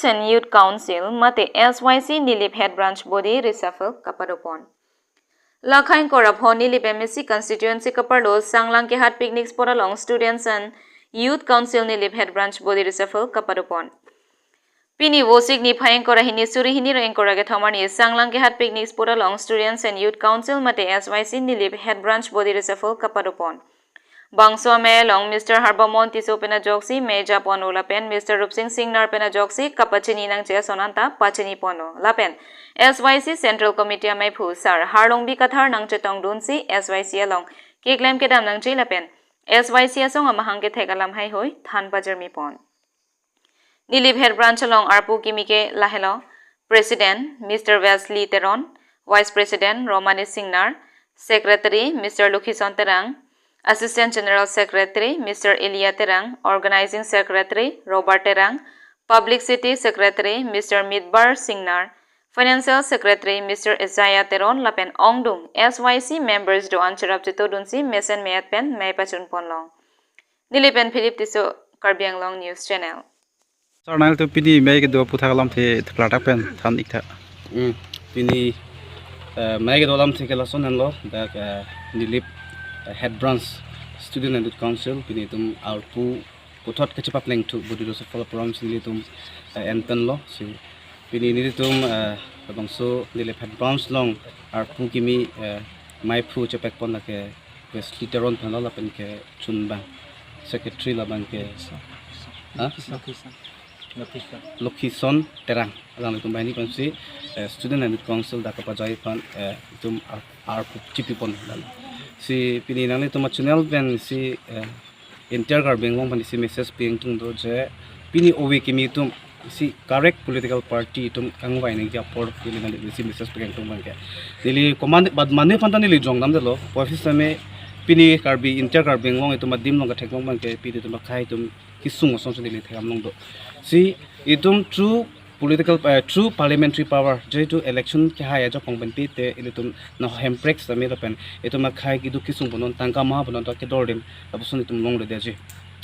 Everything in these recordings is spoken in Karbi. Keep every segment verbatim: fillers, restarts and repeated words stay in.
and Youth Council mate S Y C Nilip Head Branch Body Reshuffle kapadopon. Lakha ingkoi ra pho Nilip M A C constituency kaparlo Sanglang Kehat picnic spot along Students and Youth Council Nilip Head Branch Body Reshuffle kapadopon. Pini Vosik niphai ingkoi ra hini suri hini ra ingkoi ra kethom arni Sanglang Kehat picnic spot along Students and Youth Council mate S Y C Nilip Head Branch Body Reshuffle kapadopon. Bangso amei along Mister Harbamon Tisso pen ajoksi mei japonlo lapen Mister Rupsing Singnar pen ajoksi kapachini nangji ason anta pachiniponlo lapen S Y C Central Committee ameiphu Sar Harlongbi Kathar nangchetongdunsi S Y C along keklem kedam nangji lapen S Y C asong amahang kethek alam heihui than pajirmipon. Nilip Head Branch along arpu kimi ke lahelo: President Mister Wesley Teron, Vice President Romani Singnar, Secretary Mister Lukhison Terang, Assistant General Secretary Mister Elia Terang, Organizing Secretary Robert Terang, Publicity Secretary Mister Midbar Singnar, Financial Secretary Mister Isaiah Teron lapen ongdung S Y C members do-an cherap chetodunsi mesen me-et pen mei pachunponlong. Nilip pen Philip Tisso, Karbi Anglong News Channel. Sir, nanglitum pini mei kedo aputhak alamthe theklongthak pen than iktha. Hmm, pini, eh, mei kedo alamthe ke lason henlo, dak, eh, Nilip, eh, Head Branch Student and Youth Council, pini itum arpu puthot kachepaplengthu body reshuffle program si nelitum, eh, enpenlo. Si pini nelitum, eh, labangso Nilip Head Branch along arpu kimi, eh, meiphu chepekpon lake Wesley Teron aphanlo lapen ke chunbang secretary labang ke, ha? Lukhison. Lukhison. Lukhison Terang. Alanglitum banghini pensi, eh, Student and Youth Council dak kapajai aphan, eh, itum ar-, arpu chipipon. Si pini nanglitum a-channel pensi, eh, entire Karbi Anglong aphan isi message pi ingtung do je pini ove kimi itum isi correct political party itum kangvai nangji apor pini nangli isi message pi ingtung abangke. Neli komat bad mane aphanta neli jongdamdetlo, office tame pini Karbi, entire Karbi Anglong itum adim along katheklong abangke pini itum akhei itum kesung asonsi neli thekdamlong do. Si itum through political, eh, through parliamentary power, jehetu election kehai ajakong pen pite ilitum na Hemprek sitame lapen itum akhei keduk kesung punon, tangka maha punon ta kedordim lapuson itum longledetji.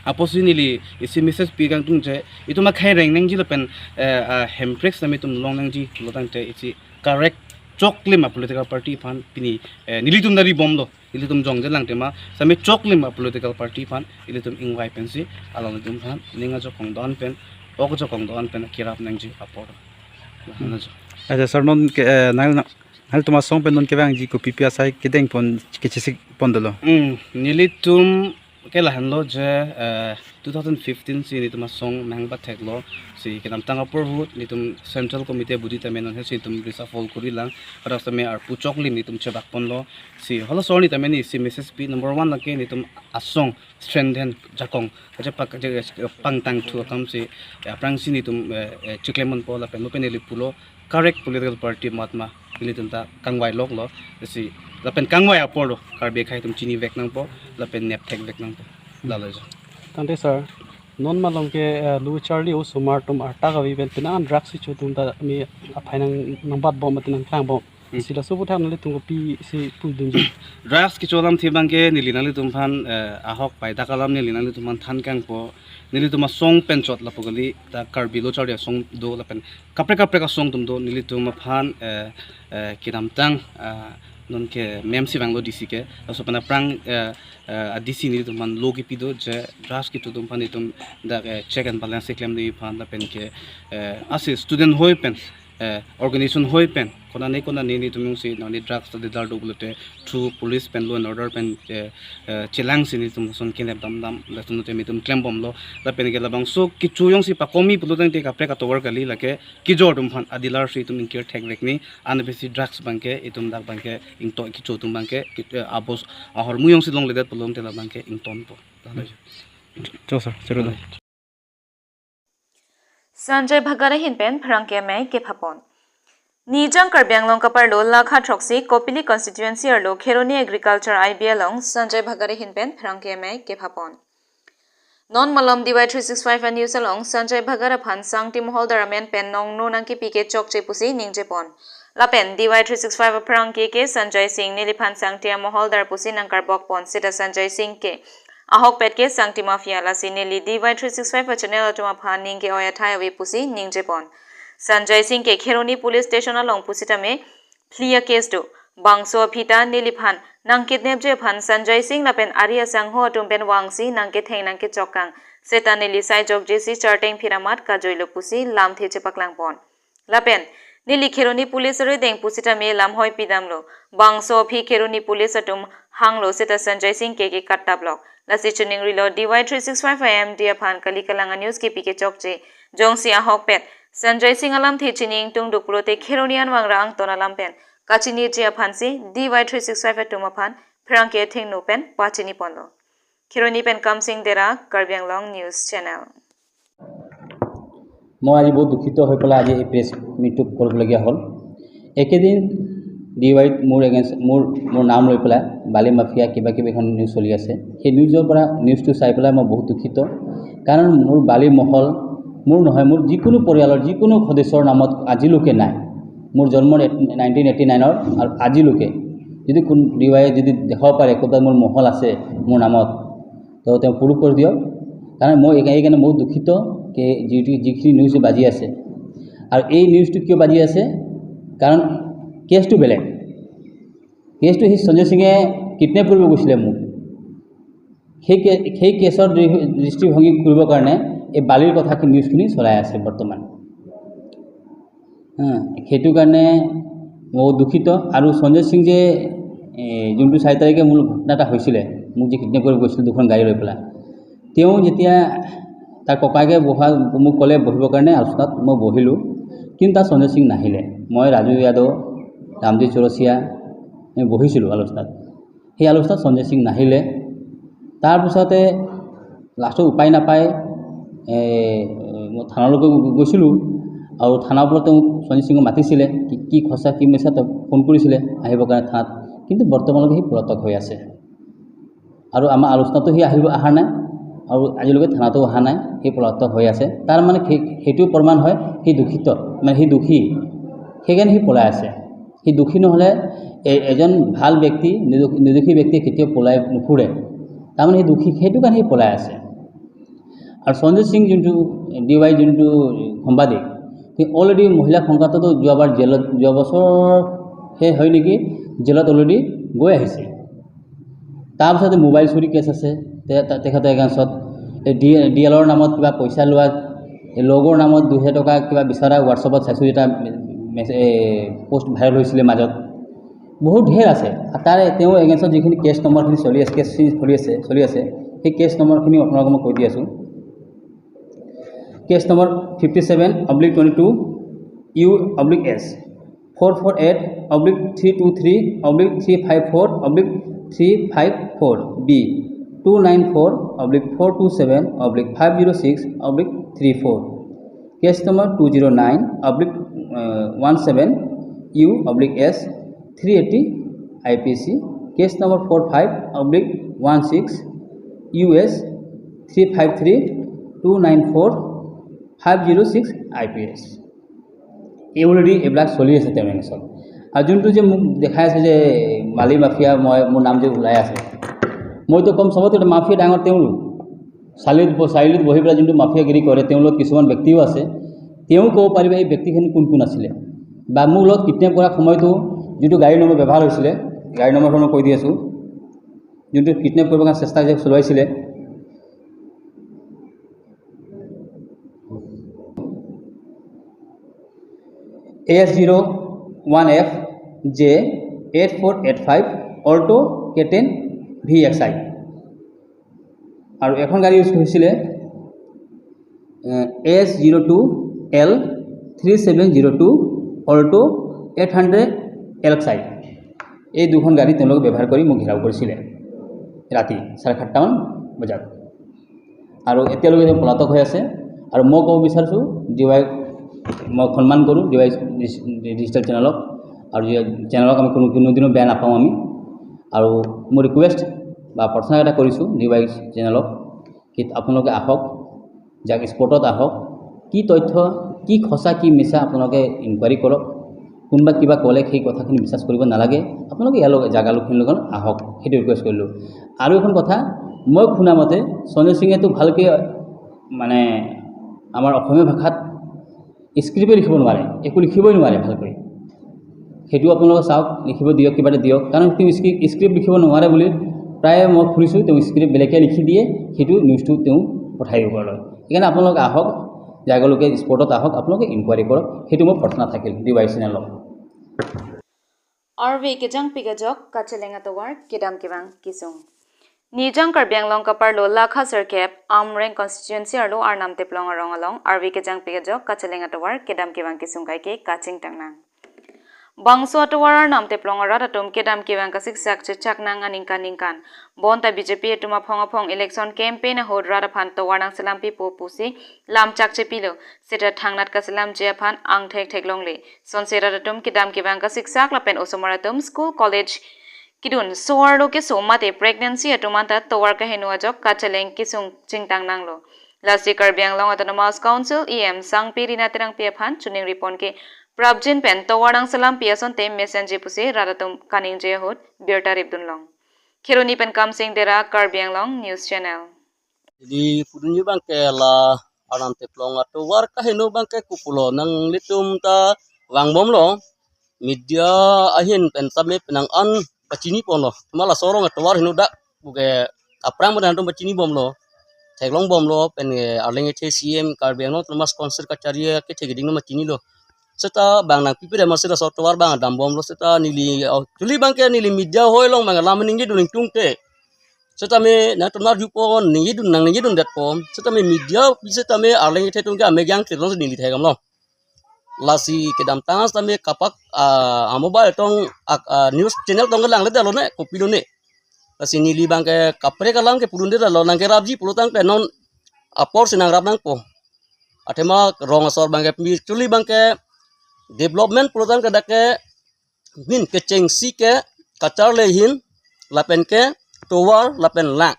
Apotsi neli isi message pi ingtung je itum akhei reng nangji lapen, eh, ah, Hemprek sitame itum long nangji pulotangte isi correct choklim a-political party aphan pini, eh, nelitum dari bomlo. Ilitum jongjelang tema sitame choklim a-political party aphan ilitum ingvai pensi alanglitum aphan ning ajakong do-an pen, ok ajakong do-an pen kirap nangji apor. Lahan ajo. Acha sir, non ke, eh, nang, nangtum asong pen non kevangji kopipi asai kedengpon kechesik pondolo? Hmm, nelitum ke lahenlo je, eh, two thousand fifteen si nelitum asong nangpatheklo, si kedamtang apor ahut nelitum Central Committee body tame non hesi itum reshuffle korilang, hadak sitame arpu choklim nelitum chebakponlo. Si halaso arni tame neli isi message pi, number one lake nelitum asong strengthen, jakong kachepak, kache-, pangtangthu akam si, eh, aphrangsi nelitum, eh, eh, chiklemponpo lapen mo pen neli pulo correct political party amat ma ilitum ta kangvai loklo, si lapen kangvai apor lo Karbi akhei atum chinivek nangpo lapen nepthekvek nangpo. Lalo jo. Tangte sir, non malom ke, eh, lo charli osomar atum arta kave pen penang drugs kecho atum ta mi aphai nang nangbatbom mate nangklangbom. Hmm. Si laso aputhak nanglitum kopisi pudunji? Drugs kecho alamthe abangke neli nanglitum aphan, eh, ahok paidak alam neli nanglitum aphan than kangpo. Nelitum asong pen chot lapu kali, ta Karbi lo charli asong do lapen kaprek kaprek asong atum do, nelitum aphan, eh, eh, kedamtang, ah, non ke mem si vanglo D C ke, laso pen aphrang, eh, eh, a-D C nelitum aphan lo kipi do je drugs kecho atum aphan itum dak, eh, check and balance keklemji aphan lapen ke, eh, asi student hoi pen, eh, organization hoi pen, konane konane nelitum jongsi nangli drugs ta dealer do pulote through police pen law and order pen, eh, eh, chelangsi nelitum ason kenep damdam, latum te nelitum klembomlo, lapen ke labangso kecho jongsi pakomi pulotangte kaprek atovar kali, lake kejor atum aphan a-dealer si itum ingkir thekvek ni, anabesi drugs abangke itum dak abangke ingto, kecho atum abangke, ke-, eh, abos ahormu jongsi longledet pulote labangke ingtonpo. Lalo jo. Jo sir, chero do. Sanjay Bhagat ahin pen pherangke amei kephapon. Nijang Karbi Anglong kaparlo Lakha throksi Kopili constituency arlo Kheroni Agriculture I B along Sanjay Bhagat ahin pen pherangke amei kephapon. Non malom D Y three six five a-news along Sanjay Bhagat aphan Sangti Moholdar amen pen nongno nangkipi ke chokche pusi ningjepon. Lapen D Y three six five apherangke ke Sanjay Singh neliphan Sangti Moholdar pusi nangkarbokpon, seta Sanjay Singh ke Ahokpet ke Sangti Mafia, lasi neli D Y three six five a channel atum aphan ning ke-oi athai ave pusi ningje pon. Sanjay Singh ke Kheroni Police Station along pusitame phli a case do. Bangso aphi ta neliphan nangkidnapji aphan Sanjay Singh lapen ari asangho atum pen vangsi nangketheng nangkechok kang. Seta neli saijokjesi charteng phiramat kajoilo pusi lamthe chepaklang pon. Lapen neli Kheroni Police arideng pusitame lamhoi pidamlo. Bangso aphi Kheroni Police atum hanglo seta Sanjay Singh ke kekattaplo. Lasi chiningrilo D Y three six five M D aphan kali kalang a-news kipi kechokche. Jongsi ahokpet Sanjay Singh alamthe chini ingtungduk pulote Kheroni anvangra angton alam pen kachiniji aphansi D Y three six five atum aphan pherangke athengno pen pachini ponlo. Kheroni pen Kamsing Dera, Karbi Anglong News Channel. মই আজি বহুত দুখিত হৈ পেলাই আজি এই প্ৰেছ মিটটো কৰিবলগীয়া হ'ল। একেদিন ডি ৱাইত মোৰ এগেইনষ্ট মোৰ মোৰ নাম লৈ পেলাই বালি মাফিয়া কিবা কিবি এখন নিউজ চলি আছে। সেই নিউজৰ পৰা নিউজটো চাই পেলাই মই বহুত দুখিত। কাৰণ মোৰ বালি মহল মোৰ নহয়, মোৰ যিকোনো পৰিয়ালৰ যিকোনো সদস্যৰ নামত আজিলৈকে নাই। মোৰ জন্মৰ নাইনটিন এইটি নাইনৰ আৰু আজিলৈকে যদি কোন ডি ৱাই যদি দেখাব পাৰে ক'ৰবাত মোৰ মহল আছে মোৰ নামত, তো তেওঁ প্ৰুফ কৰি দিয়ক। কাৰণ মই এইকা- এইকাৰণে বহুত দুখিত কি যিটো যিখিনি নিউজ বাজি আছে। আৰু এই নিউজটো কিয় বাজি আছে? কাৰণ কেছটো বেলেগ। কেছটো সেই সঞ্জয় সিঙে কিডনেপ কৰিব গৈছিলে মোক। সেই কে- সেই কেছৰ দৃ- দৃষ্টিভংগী কৰিবৰ কাৰণে এই বালিৰ কথাখিনি নিউজখিনি চলাই আছে বৰ্তমান। হা, সেইটো কাৰণে মই দুখিত। আৰু সঞ্জয় সিং যে এ, যোনটো চাৰি তাৰিখে মোৰ ঘটনা এটা হৈছিলে, মোক যে কিডনেপ কৰি গৈছিলে দুখন গাড়ী লৈ পেলাই, তেওঁ যেতিয়া তাৰ ককায়েকে বহা মোক ক'লে বহিবৰ কাৰণে আলোচনাত, মই বহিলোঁ। কিন্তু তাত সঞ্জয় সিং নাহিলে। মই, ৰাজু যাদৱ, ৰামজিৎ চৌৰচিয়া, আমি বহিছিলোঁ আলোচনাত। সেই আলোচনাত সঞ্জয় সিং নাহিলে। তাৰপিছতে লাষ্টত উপায় নাপায় এ, মই থানালৈকে গৈ- গৈছিলোঁ। আৰু থানাৰ পৰা তেওঁ সঞ্জয় সিঙক মাতিছিলে, কি কি সঁচা কি মিছা তেওঁ ফোন কৰিছিলে আহিবৰ কাৰণে থানাত। কিন্তু বৰ্তমানলৈকে সি পলাতক হৈ আছে। আৰু আমাৰ আলোচনাতো সি আহিব অহা নাই আৰু আজিলৈকে থানাতো অহা নাই, সি পলাতক হৈ আছে। তাৰ মানে সেই- সেইটো প্ৰমাণ হয় সি দুখিত, মানে সি দুখী, সেইকাৰণে সি পলাই আছে। সি দুখী নহ'লে এ- এজন ভাল ব্যক্তি, নিৰ্দোষ- নিৰ্দোষী ব্যক্তিয়ে কেতিয়াও পলাই নুফুৰে। তাৰমানে সি দুখী, সেইটো কাৰণে সি পলাই আছে। আৰু সঞ্জয় সিং যোনটো ডি ৱাই যোনটো সম্বাদিক, সি অলৰেডি মহিলা সংক্ৰান্ততো যোৱাবাৰ জেলত, যোৱা বছৰ হে হয় নেকি, জেলত অলৰেডি গৈ আহিছে। তাৰপিছতে মোবাইল চুৰি কেছ আছে তে- তে- তেখেতৰ এগেইনষ্টত। এই ডি ডি এলৰ নামত কিবা পইচা লোৱা, এই লগৰ নামত দুহেজাৰ টকা কিবা বিচৰা হোৱাটছএপত চাইছোঁ, এটা মেছে- এই পোষ্ট ভাইৰেল হৈছিলে মাজত। বহুত ঢেৰ আছে। আৰু তাৰে তেওঁৰ এগেইনষ্টত যিখিনি কেছ নম্বৰখিনি চলি আছে, কেছখিনি চলি আছে চলি আছে, সেই কেছ নম্বৰখিনিও আপোনালোকক মই কৈ দি আছোঁ। Case number fifty seven oblique twenty two U oblique S, four four eight oblique three two three oblique three five four oblique three five four B, two nine four oblique four two seven oblique five zero six oblique three four. Case number two zero nine oblique one seven U oblique S, three eighty I P C. Case number four five oblique one six U S three five three two nine four five zero six I P S. এই অলৰেডি এইবিলাক চলি আছে তেওঁৰ এগেইনষ্টত। আৰু যোনটো যে মোক দেখাই আছে যে বালি মাফিয়া, মই, মোৰ নাম যে ওলাই আছে, মইতো ক'ম চবতকৈ মাফিয়া ডাঙৰ তেওঁলোক। চাৰিআলিত ব- চাৰিআলিত বহি পেলাই যোনটো মাফিয়াগিৰি কৰে, তেওঁৰ লগত কিছুমান ব্যক্তিও আছে। তেওঁ ক'ব পাৰিব এই ব্যক্তিখিনি কোন কোন আছিলে, বা মোৰ লগত কিডনেপ কৰা সময়তো যোনটো গাড়ী নম্বৰ ব্যৱহাৰ হৈছিলে, গাড়ী নম্বৰখন মই কৈ দি আছোঁ, যোনটো কিডনেপ কৰিবৰ কাৰণে চেষ্টা যে চলাইছিলে, A S zero one F J eight four eight five Alto K ten V X I। আৰু এখন গাড়ী ইউজ কৰিছিলে, S zero' two L three seven zero' two Alto' eight hundred L X I. এই দুখন গাড়ী তেওঁলোকে ব্যৱহাৰ কৰি মোক ঘেৰাও কৰিছিলে ৰাতি চাৰে সাতটামান বজাত। আৰু এতিয়ালৈকে তেওঁ পলাতক হৈ আছে। আৰু মই ক'ব বিচাৰিছোঁ, ডি ৱাই মই সন্মান কৰোঁ, ডি ৱাই ডিজি- ডিজিটেল চেনেলক। আৰু ডি- চেনেলক আমি কোনো কোনোদিনো বেয়া নাপাওঁ আমি। আৰু মোৰ ৰিকুৱেষ্ট বা প্ৰাৰ্থনা এটা কৰিছোঁ ডি ৱাই চেনেলক, কি আপোনালোকে আহক, যাক স্পটত আহক, কি তথ্য, কি সঁচা কি মিছা আপোনালোকে ইনকুৱাৰী কৰক। কোনোবা কিবা ক'লে সেই কথাখিনি বিশ্বাস কৰিব নালাগে, আপোনালোকে ইয়াৰ লগত জাগা লোকখিনিৰ লগত আহক, সেইটো ৰিকুৱেষ্ট কৰিলোঁ। আৰু এখন কথা, মই শুনা মতে সঞ্জয় সিঙেতো ভালকৈ, মানে, আমাৰ অসমীয়া ভাষাত স্ক্ৰিপ্টে লিখিব নোৱাৰে, একো লিখিবই নোৱাৰে ভালকৈ। সেইটো আপোনালোকে চাওক, লিখিব দিয়ক, কিবা এটা দিয়ক। কাৰণ তেওঁ স্ক্ৰিপ্ট, স্ক্ৰিপ্ট লিখিব নোৱাৰে বুলি প্ৰায়ে মই শুনিছোঁ, তেওঁ স্ক্ৰিপ্ট বেলেগে লিখি দিয়ে, সেইটো নিউজটো তেওঁ পঠাই দিব লয়। সেইকাৰণে আপোনালোকে আহক, জাগলৈকে স্পটত আহক, আপোনালোকে ইনকুৱাৰী কৰক, সেইটো মোৰ প্ৰাৰ্থনা থাকিল ডি ৱাই চেনেলক। Arve kejangpik ajok kacheleng atovar kedam kevang kesung. Nijang Karbi Anglong kaparlo lakha sirkep Amreng constituency arlo Arnam Teplong arong along arve kejangpik ajok kacheleng atovar kedam kevang kesung kaike kachingtang nang. Bangso atovar Arnam Teplong arat atum kedam kevang kasiksak chechak nang aningkan ningkan. Bonta B J P atum aphong aphong election campaign ahut rat aphan tovar nangselam pipo pusi lam chak chepilo. Seta thangnat kaselamji aphan angthek theklongle. Sonse rat atum kedam kevang kasiksak lapen osomar atum school college kedun, so-arlo keso mate pregnancy atum anta tovar kaheno ajok kacheleng kesung chingtang nanglo. Lasi Karbi Anglong Autonomous Council E M Sangpi Rina Terangpi aphan choningri pon ke prapjin pen tovar nangselampi asonte mesenji pusi rat atum kaningje ahut birta ripdun long. Kheroni pen Kamsing Dera, Karbi Anglong News Channel. Neli pudunji abang ke la Arnam Teplong atovar kaheno abang ke kopulo, nanglitum ta vangbomlo, media ahin pen tame penang an pachini ponlo. Mala sorong atovar heno dak buke aphrang mudan atum pachini bomlo, theklong bomlo, pen, eh, Arleng ethe C M Karbi Anglong Autonomous Council kachari kethe keding ma chinilo. Seta bang nangpipe de masi laso atovar bang dambomlo, seta neli, oh, actually abang ke neli media hoi along bang lam ningjedun ingtungte. Setame nangtum nerjupo, ningjidun, nangningjedundetpo. Setame media pi setame Arleng ethe atum ke amek jang tirlo neli thekdamlo. Lasi kedamtang setame kapak, ah, a-mobile tong, ah, ah, news channel tong langledetlo ne, kopilo ne. Lasi neli abang ke kaprek alam ke pudundetlo, nangkerapji pulotangte non apor si nangrap nangpo. Athema rong asor abang ke pi actually abang ke development pulotangte dak ke min kechengsi ke kacharli ahin lapen ke tovar lapen lang.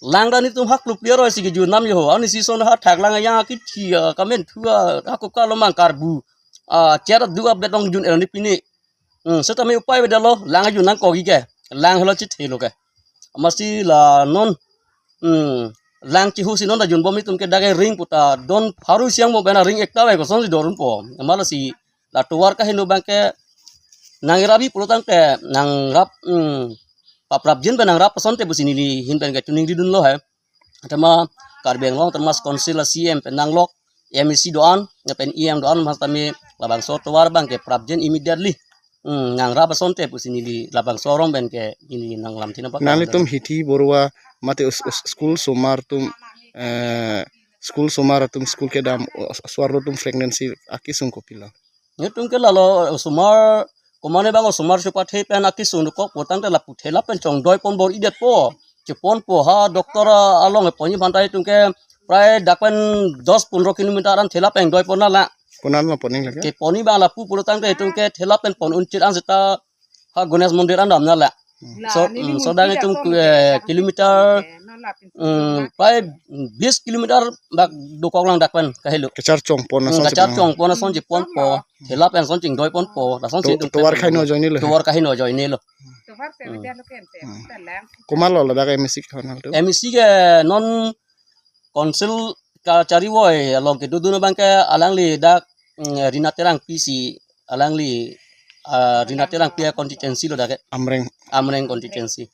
Lang ta nelitum hak klupli aroi si kejun nam jo ho. Ani si son ha thak lang yang akithi, ah, kamen thu, ah, hakok kalomang karbu. Ah, cher du abet ong jun er ni pini. Hmm, setame upai avedetlo, lang ajun nangkok ke. Lang helo chithelo ke. Masi la non, hmm, lang chihu si non ta junbom nelitum ke dak ke ring puta don pharu siang mo bena ring ekta bai kosonsi dorunpo. Mala si la tovar kaheno abang ke nangrapji pulotangte nangrap, hmm, paprapjin pen nangrap asonte pusi neli ahin pen ke choningridunlo he. Athema Karbi Anglong Autonomous Council a C M pen nanglok M A C do-an, ya pen E M do-an, mas tame labangso tovar abang ke prapjin immediately, hmm, nangrap asonte pusi neli labangso arong pen ke neli nanglamthin abang. Nanglitum hithi borwa mate us-, us-, school osomar atum, eh, school osomar atum school kedam, os-, osomar atum pregnancy akesung kopilo? Nelitum ke lalo osomar, komane abang osomar chepathe pen akesung dokok pulotangte lapu thela pen chongdoi pon bor-idetpo. Cheponpo ha doctor, ah, along eponji aphan ta itum ke prai dak pen dos pondro kilometer an thela pen doi pon nanglang. Konat ma poning lake? Kepon abang lapu pulotangte itum ke thela pen pon unchit an seta ha Ganesh Mandir an damnanglang. Hmm. So, hmm, so dak itum ke kilometer, hmm, prai bis kilometer bak dokoklang dak pen kahelo. Kacharchong pon, hmm, ason kacharchong pon ason cheponpo. Thela pen ason chingdoi ponpo. Lason to-, si itum tovar ke kaheno ajoinelo. Tovar kaheno ajoinelo. Hmm. Hmm. Komatlo ladak M A C ke honal tu? M A C ke non council kachari voi along kedodun abang ke alangli dak, mm, Rina Terangpi si alangli, ah, Rina Terangpi a constituency lo dak ke. Amreng. Amreng constituency.